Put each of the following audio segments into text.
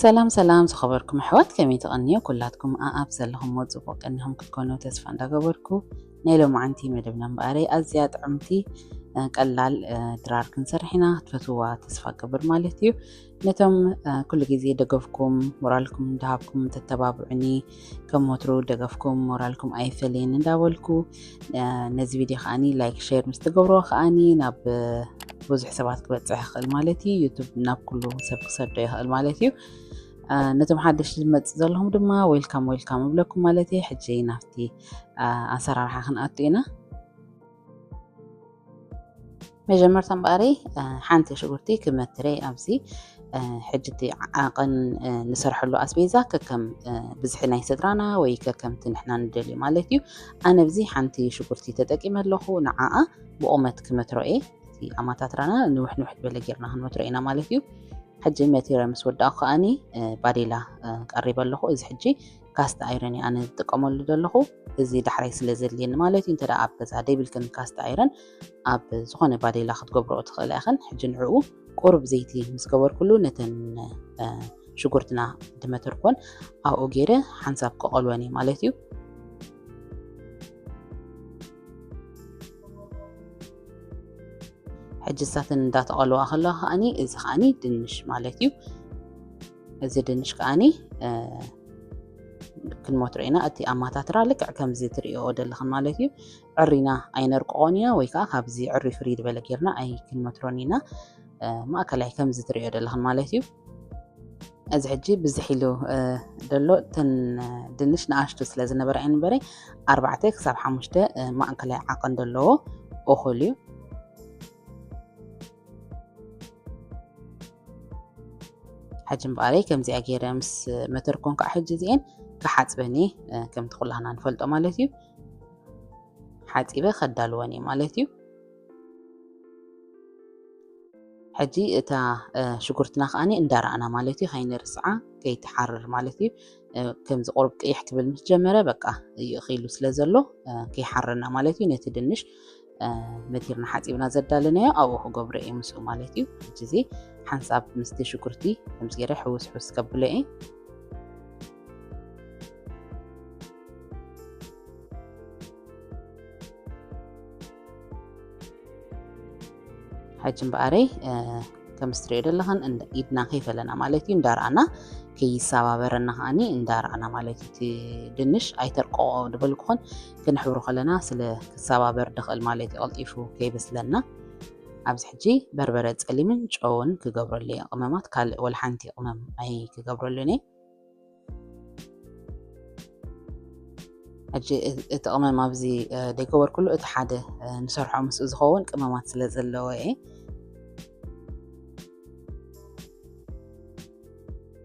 ሰላም ሰላም ዝኸበርኩም ኣሕዋት፣ ከመይ ትቐንዮ? ኩላትኩም ኣኣብ ዘለኹምዎ ጽቡቕ ቀኒኹም ክትኮኑ ተስፋ እንዳገበርኩ፣ ናይ ሎማዓንቲ መደብና እምበኣረይ ኣዝያ ጥዕምቲ፣ እ፣ ቀላል፣ እ፣ ድራር ክንሰርሕ ኢና። ክትፈትውዋ ተስፋ እገብር ማለት እዩ። ነቶም፣ እ፣ ኩሉ ግዜ ደገፍኩም፣ ሞራልኩም እንዳሃብኩም ተተባብዑኒ፣ ከም ወትሩ ደገፍኩም ሞራልኩም ኣይፈለየኒ እንዳበልኩ፣ እ፣ ነዚ ቪድዮ ከዓኒ ላይክ፣ ሼር ምስ ትገብርዎ ከዓኒ ናብ፣ እ፣ ብዙሕ ሰባት ክበጽሕ ይኽእል ማለት እዩ። ዩቱብ ናብ ኩሉ ሰብ ክሰዶ ይኽእል ማለት እዩ። እ፣ ነቶም ሓደሽቲ ዝመጽእ ዘለኹም ድማ ዌልካም ዌልካም እብለኩም ማለት እዩ። ሕጂ ናብቲ፣ እ፣ ኣሰራርሓ ክንኣቱ ኢና። መጀመርታ እምበኣረይ፣ እ፣ ሓንቲ ሽጉርቲ ክመትረ ኣብዚ፣ እ፣ ሕጂ እቲ ዓቐን፣ እ፣ ንሰርሐሉ ኣስቤዛ ከከም፣ እ፣ ብዝሒ ናይ ስድራና ወይ ከከምቲ ንሕና ንደልዮ ማለት እዩ። ኣነ ኣብዚ ሓንቲ ሽጉርቲ ተጠቂመ ኣለኹ። ንዓኣ ብቑመት ክመትሮ እየ። እቲ ኣማታትራና ንውሕ ንውሕ ዝበለ ጌርና ክንመትሮ ኢና ማለት እዩ። ሕጂ መቲረ ምስ ወዳእኩ ከዓኒ፣ እ፣ ባዴላ፣ እ፣ ቀሪበ ኣለኹ። እዚ ሕጂ ካስት ኣይረን እዩ ኣነ ዝጥቀመሉ ዘለኹ። እዚ ዳሕራይ ስለ ዘድልየኒ ማለት እዩ። እንተ ደኣ ኣብ ገዛ ደይብልክን ካስት ኣይረን፣ ኣብ ዝኾነ ባዴላ ክትገብርኦ ትኽእላ ኢኽን። ሕጂ ንዕኡ ቁሩብ ዘይቲ ምስ ገበርኩሉ ነተን፣ እ፣ ሽጉርትና ድመተርኮን ኣብኡ ገይረ ሓንሳብ ክቐልወን እየ ማለት እዩ። ሕጂ እሳተን እንዳተቐልዋ ከለዋ ከዓኒ፣ እዚ ከዓኒ ድንሽ ማለት እዩ። እዚ ድንሽ ከዓኒ፣ እ፣ ክንመትሮ ኢና። እቲ ኣማታትራ ልክዕ ከምዚ ትርእዮ ዘለኽን ማለት እዩ። ዕሪና ኣይነርቅቖን ኢና፣ ወይ ከዓ ካብዚ ዕሪ ፍርይ ዝበለ ጌርና ኣይክንመትሮን ኢና። እ፣ ማእከላይ ከምዚ ትርእዮ ዘለኽን ማለት እዩ። እዚ ሕጂ ብዝሕ ኢሉ፣ እ፣ ደሎ እተን ድንሽ ንኣሽቱ ስለ ዝነበራ እየን እምበረ፣ ኣርባዕተ ክሳብ ሓሙሽተ፣ እ፣ ማእከላይ ዓቐን ዘለዎ እኹል እዩ። ሕጂ እምበኣረይ ከምዚኣ ገይረ ምስ መተርኮን ከዓ ሕጂ እዚኤን ክሓጽበን እየ፣ እ፣ ከምቲ ኩላህና ንፈልጦ ማለት እዩ። ሓጺበ ከዳልወን እየ ማለት እዩ። ሕጂ እታ፣ እ፣ ሽጉርትና ከዓኒ እንዳረኣና ማለት እዩ፣ ከይንርስዓ፣ ከይትሓርር ማለት እዩ። እ፣ ከምዚ ቁሩብ ቅይሕ ክብል ምስ ጀመረ በቃ ይእኽ ኢሉ ስለ ዘሎ፣ እ፣ ከይሓረና ማለት እዩ። ነቲ ድንሽ፣ እ፣ መቲርና ሓጺብና ዘዳለናዮ ኣብኡ ክገብሮ እየ ምስኡ ማለት እዩ። ሕጂ እዚ ሓንሳብ ምስቲ ሽጉርቲ ከምዚ ገይረ ሕውስ ሕውስ ከብሎ እየ። ሕጂ እምበኣረይ፣ እ፣ ከም እትሪኦ ዘለኽን እንዳ-፣ ኢድና ከይፈለና ማለት እዩ፣ እንዳረኣና ከይሰባበረና ከዓኒ እንዳረኣና ማለት እዩ። እቲ ድንሽ ኣይተርቅቖ ድበልኩኽን፣ ክንሕብሮ ከለና ስለ ክሰባበር ድኽእል ማለት እዩ፣ ቀልጢፉ ከይበስለና። ኣብዚ ሕጂ በርበረ ጸሊምን ጨውን ክገብረሉ እየ፣ ቅመማት ካልእ ወላ ሓንቲ ቅመም ኣይክገብረሉን እየ። ሕጂ እ-፣ እቲ ቅመም ኣብዚ፣ እ፣ ዘይገበርኩሉ እቲ ሓደ፣ እ፣ ንሰርሖ ምስኡ ዝኸውን ቅመማት ስለ ዘለዎ እየ።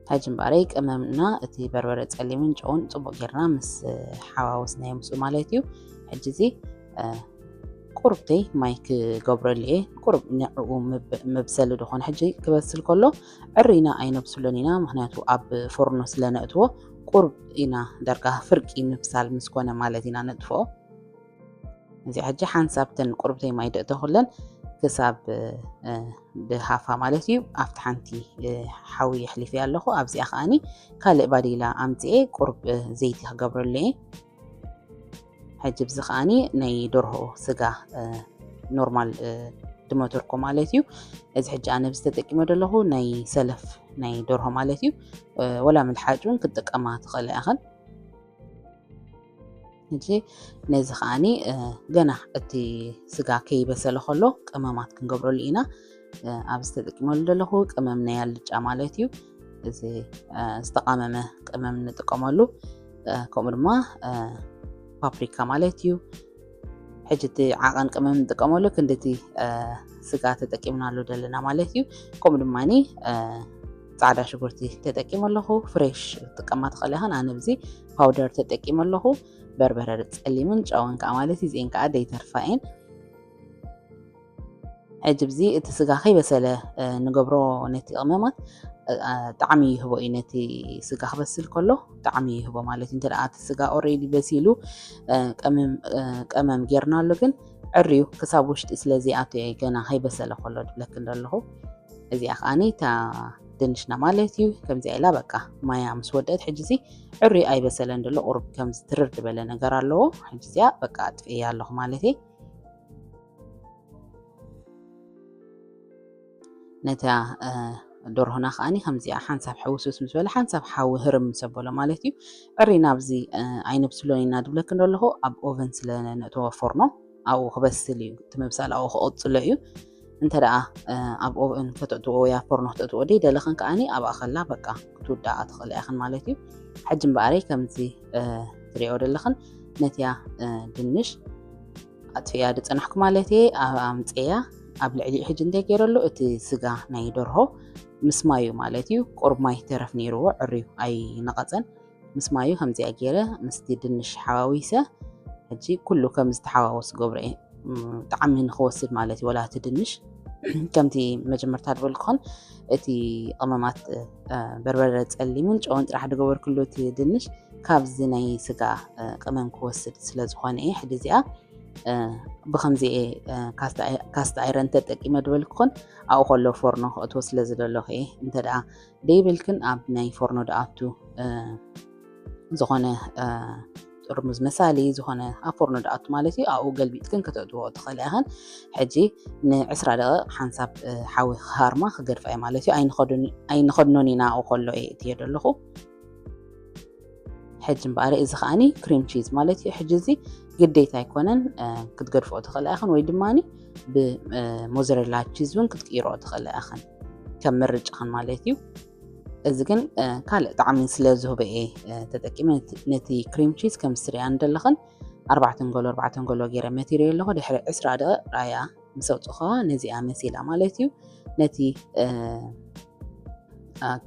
ሕጂ እምበኣረይ ቅመምና እቲ በርበረ ጸሊምን ጨውን ጽቡቕ ጌርና ምስ፣ እ፣ ሓዋወስናዮ ምስኡ ማለት እዩ። ሕጂ እዚ፣ እ፣ ቁሩብተይ ማይ ክገብረሉ እየ። ቁሩብ ንዕኡ ምብ-፣ መብሰሊ ዝኾነ ሕጂ ክበስል ከሎ ዕሪና ኣይነብስሎን ኢና፣ ምኽንያቱ ኣብ ፎርኖ ስለ ነእትዎ ቁሩብ ኢና ዳርጋ ፍርቂ ምብሳል ምስ ኮነ ማለት ኢና ነጥፍኦ። እዚ ሕጂ ሓንሳብ ተን ቁሩብተይ ማይ ደእተኹለን ክሳብ፣ እ፣ ብሃፋ ማለት እዩ ኣብቲ ሓንቲ፣ እ፣ ሓዊ የሕሊፈያ ኣለኹ። ኣብዚኣ ከዓኒ ካልእ ባዴላ ኣምጽኤ ቁሩብ፣ እ፣ ዘይቲ ክገብረሉ እየ። ሕጂ ብዚ ከዓኒ ናይ ደርሆ ስጋ፣ እ፣ ኖርማል፣ እ፣ ድመተርኮ ማለት እዩ። እዚ ሕጂ ኣነ ብዚ ተጠቂመ ዘለኹ ናይ ሰለፍ ናይ ደርሆ ማለት እዩ። እ፣ ወላ ምልሓጭ እውን ክትጥቀማ ትኽእላ ኢኽን። ሕጂ ነዚ ከዓኒ፣ እ፣ ገና እቲ ስጋ ከይበሰለ ከሎ ቅመማት ክንገብረሉ ኢና። እ፣ ኣብዚ ተጠቂመሉ ዘለኹ ቅመም ናይ ኣልጫ ማለት እዩ። እዚ፣ እ፣ ዝተቓመመ ቅመም ንጥቀመሉ። እ፣ ከምኡ ድማ፣ እ፣ ፓፕሪካ ማለት እዩ። ሕጂ እቲ ዓቐን ቅመም ንጥቀመሉ ክንዲ እቲ፣ እ፣ ስጋ ተጠቂምናሉ ዘለና ማለት እዩ። ከምኡ ድማኒ፣ እ፣ ጻዕዳ ሽጉርቲ ተጠቂመ ኣለኹ። ፍሬሽ ክትጥቀማ ትኽእላ ኢኽን። ኣነ ኣብዚ ፓውደር ተጠቂመ ኣለኹ። በርበረ ጸሊምን ጨውን ከኣ ማለት እዩ። እዚኤን ከኣ ደይተርፋ እየን። ሕጂ ብዚ እቲ ስጋ ከይበሰለ፣ እ፣ ንገብሮ ነቲ ቅመማት፣ እ፣ ጣዕሚ ይህቦ እዩ። ነቲ ስጋ ክበስል ከሎ ጣዕሚ ይህቦ ማለት እዩ። እንተ ደኣ እቲ ስጋ ኦሬዲ በሲሉ፣ እ፣ ቀመም፣ እ፣ ቀመም ጌርናሉ ግን ዕርዩ ክሳብ ውሽጢ ስለ ዘይኣቱ እየ ገና ከይበሰለ ከሎ ድብለክን ዘለኹ። እዚኣ ከኣኒ እታ ድንሽና ማለት እዩ። ከምዚኣ ኢላ በቃ ማያ ምስ ወደት ሕጂ እዚ ዕሩይ ኣይበሰለን ዘሎ፣ ቁሩብ ከምዚ ትርር ዝበለ ነገር ኣለዎ። ሕጂ እዚኣ በቃ ኣጥፍኤያ ኣለኹ ማለት እዩ። ነታ ደርሆና ከዓኒ ከምዚኣ ሓንሳብ ሕውስውስ ምስ በለ ሓንሳብ ሓዊ ህርም ምስ ኣበሎ ማለት እዩ። ዕሪ ናብዚ ኣይነብስሎን ኢና ድብለክን ዘለኹ፣ ኣብ ኦቨን ስለ ነእተዎ ፎርኖ ኣብኡ ክበስል እዩ፣ እቲ ምብሳል ኣብኡ ክቕጽሎ እዩ። እንተ ደኣ ኣብ ኦቨን ከተእትዎ ወይ ኣብ ፎርኖ ከተእትዎ ደይደለኽን ከዓኒ ኣብኣ ከላ በቃ ክትውድኣ ትኽእላ ኢኽን ማለት እዩ። ሕጂ እምበኣረይ ከምዚ ትሪኦ ዘለኽን ነቲያ ድንሽ ኣጥፍያ ዝጸናሕኩ ማለት እየ። ኣምፅያ ኣብ ልዕሊኡ ሕጂ እንታይ ገይረሉ፣ እቲ ስጋ ናይ ደርሆ ምስ ማዩ ማለት እዩ፣ ቁሩብ ማይ ተረፍ ነይርዎ፣ ዕርዩ ኣይነቐጸን። ምስ ማዩ ከምዚኣ ገይረ ምስቲ ድንሽ ሓዋዊሰ ሕጂ ኩሉ ከም ዝተሓዋወስ ገብረ እየ። ጣዕሚ ንክወስድ ማለት እዩ፣ ወላ እቲ ድንሽ ከምቲ መጀመርታ ዝበልኩኽን እቲ ቀመማት በርበረ ጸሊምን ጨውን ጥራሕ ዝገበርክሉ እቲ ድንሽ ካብዚ ናይ ስጋ ቀመም ክወስድ ስለ ዝኾነ እየ። ሕጂ እዚኣ ብኸምዚ እየ ካስት ኣይረን ተጠቂመ ዝበልኩኽን ኣብኡ ከሎ ፎርኖ ክእትዎ ስለ ዝደለኹ እየ። እንተ ደኣ ደይብልክን ኣብ ናይ ፎርኖ ደኣቱ ዝኾነ ጥርሙዝ መሳሊ ዝኾነ ኣብ ፎርኖ ደኣቱ ማለት እዩ። ኣብኡ ገልቢጥክን ከተእትዎ ትኽእላ ኢኽን። ሕጂ ንዕስራ ደቂቕ ሓንሳብ ሓዊ ክሃርማ ክገድፋ እየ ማለት እዩ። ኣይንኸድኖን ኢና ኣብኡ ከሎ እየ እትዮ ዘለኹ። ሕጂ እምበኣር እዚ ከዓኒ ክሪም ቺዝ ማለት እዩ። ሕጂ እዚ ግዴታ ኣይኮነን፣ ክትገድፍኦ ትኽእላ ኢኽን ወይ ድማ ብሞዘሬላ ቺዝ እውን ክትቅይሮ ትኽእላ ኢኽን፣ ከም ምርጫኽን ማለት እዩ። እዚ ግን ካልእ ጣዕሚ ስለ ዝህበ እየ ተጠቂመ። ነቲ ክሪም ቺዝ ከም ስሪያ እንደለኽን ኣርባዕተ ንጎሎ ኣርባዕተ ንጎሎ ገይረ መቲረ ኣለኹ። ድሕሪ ዕስራ ደቂቕ ራያ ምስ ኣውፅእኸዋ ነዚኣ መሲላ ማለት እዩ። ነቲ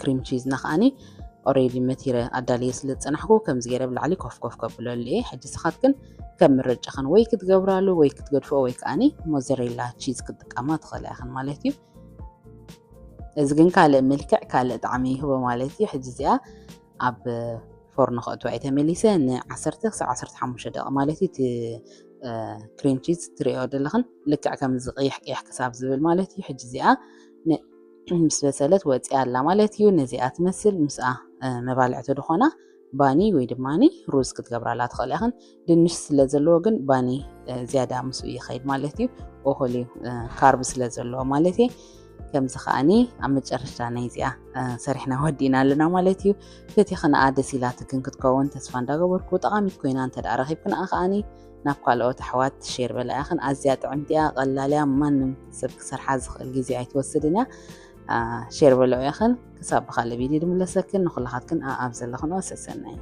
ክሪም ቺዝ ና ከዓኒ ኦሬዲ መቲረ ኣዳልየ ስለ ዝፀናሕኩ ከምዚ ገይረ ብላዕሊ ኮፍ ኮፍ ከብለሉ እየ። ሕጂ ስኻትክን ከም ምርጫኽን ወይ ክትገብራሉ ወይ ክትገድፍኦ ወይ ከዓኒ ሞዘሬላ ቺዝ ክትጥቀማ ትኽእላ ኢኽን ማለት እዩ። እዚ ግን ካልእ ምልክዕ ካልእ ጣዕሚ ይህቦ ማለት እዩ። ሕጂ እዚኣ ኣብ ፎርኖ ከእትዋ እየ ተመሊሰ ንዓሰርተ ክሳብ ዓሰርተ ሓሙሽተ ደቂቕ ማለት እዩ። እቲ ክሪም ቺዝ ትሪኦ ዘለኽን ልክዕ ከምዚ ቅይሕ ቅይሕ ክሳብ ዝብል ማለት እዩ። ሕጂ እዚኣ ምስ በሰለት ወፂኣ ኣላ ማለት እዩ። ነዚኣ ትመስል ምስኣ መባልዕቲ ዝኾና ባኒ ወይ ድማ ሩዝ ክትገብራላ ትኽእል ኢኽን። ድንሽ ስለ ዘለዎ ግን ባኒ ዝያዳ ምስኡ ይኸይድ ማለት እዩ። እኹል እዩ፣ ካርብ ስለ ዘለዎ ማለት እዩ። ከምዚ ከዓኒ ኣብ መጨረሽታ ናይ እዚኣ ሰሪሕና ወዲእና ኣለና ማለት እዩ። ፈቲኽንኣ ደስ ኢላትክን ክትከውን ተስፋ እንዳገበርኩ፣ ጠቓሚት ኮይና እንተ ደኣ ረኺብክንኣ ከዓኒ ናብ ካልኦት ኣሕዋት ሼር በላ ኢኽን። ኣዝያ ጥዕምቲ እያ፣ ቀላል እያ፣ ማንም ሰብ ክሰርሓ ዝኽእል ግዜ ኣይትወስድን እያ። ሼር በሎ ኢኽን። ክሳብ ብኻልእ ቪድዮ ድምለሰክን ንኹላኻትክን ኣብ ዘለኽንኦ ሰሰናይ።